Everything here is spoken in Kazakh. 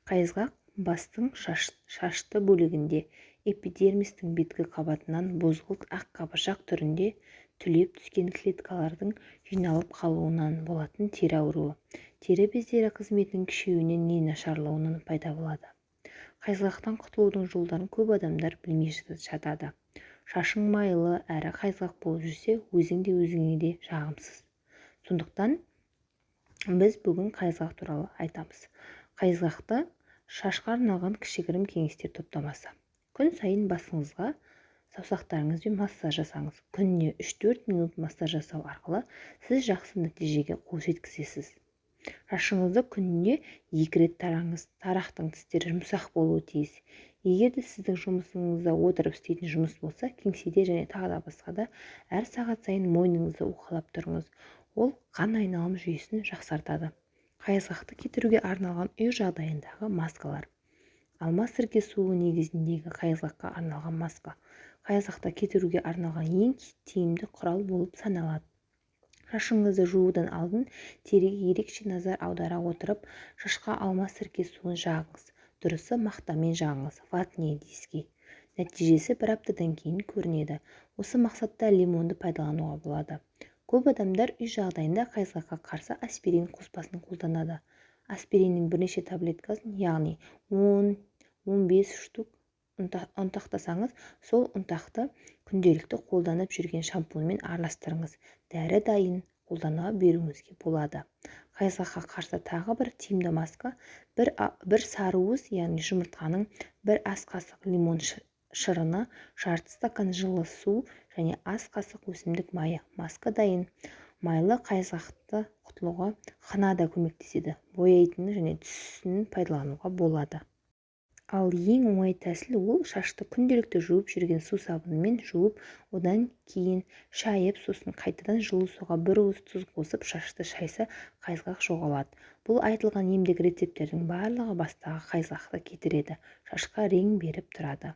Қайызғақ бастың шашты бөлігінде эпидермистің беткі қабатынан бозғылт ақ қабыршақ түрінде түлеп түскен клеткалардың жиналып қалуынан болатын тері ауруы. Тері бездері қызметінің күшеюінен не нашарлауынан пайда болады. Қайызғақтан құтылудың жолдарын көп адамдар білмей жатады. Шашың майлы әрі қайызғақ болып жүрсе, өзің де өзіңе де жағымсыз. Сондықтан біз бүгін қайызғақ туралы айтамыз. Қайызғақты шашқа арналған кішігірім кеңестер топтамасы. Күн сайын басыңызға саусақтарыңызбен массаж жасаңыз. Күніне 3-4 минут массаж жасау арқылы сіз жақсы нәтижеге қол жеткізесіз. Шашыңызды күніне 2 рет тараңыз. Тарақтың тістері жұмсақ болуы тиіс. Егер де сіздің жұмысыңызда отырып істейтін жұмыс болса, кеңседе және тағы да басқа да әр сағат сайын мойныңызды уқалап тұрыңыз. Ол қан айналым жүйесін жақсартады. Қайызғақты кетіруге арналған үй жағдайындағы маскалар. Алма сірке суы негізіндегі қайызғаққа арналған маска. Қайызғақты кетіруге арналған ең тиімді құрал болып саналады. Шашыңызды жуудан алдын теріге ерекше назар аудара отырып, шашқа алма сірке суын жағыңыз. Дұрысы мақтамен жағыңыз, ватные диски. Нәтижесі бір аптадан кейін көрінеді. Осы мақсатта лимонды пайдалануға болады. Көп адамдар үй жағдайында қайызғаққа қарсы аспирин қоспасын қолданады. Аспириннің бірнеше таблеткасын, яғни 10-15 штук ұнтақтасаңыз, сол ұнтақты күнделікті қолданып жүрген шампуньмен араластырыңыз. Дәрі дайын, қолдана беруіңізге болады. Қайызғаққа қарсы тағы бір тиімді маска бір сарыуыз, яғни жұмыртқаның бір ас қасық лимон шырыны, жарты стакан жылы су және ас қасық өсімдік майы. Маска дайын. Майлы қайызғақты құтылуға хна да көмектеседі. Бояйтын және түсін пайдалануға болады. Ал ең оңай тәсіл ол шашты күнделікті жуып жүрген су сабынымен жуып, одан кейін шайып, сосын қайтадан жылы суға бір уыс тұз қосып шашты шайса, қайызғақ жоғалады. Бұл айтылған емдік рецепттердің барлығы бастағы қайызғақты кетіреді, шашқа рең беріп тұрады.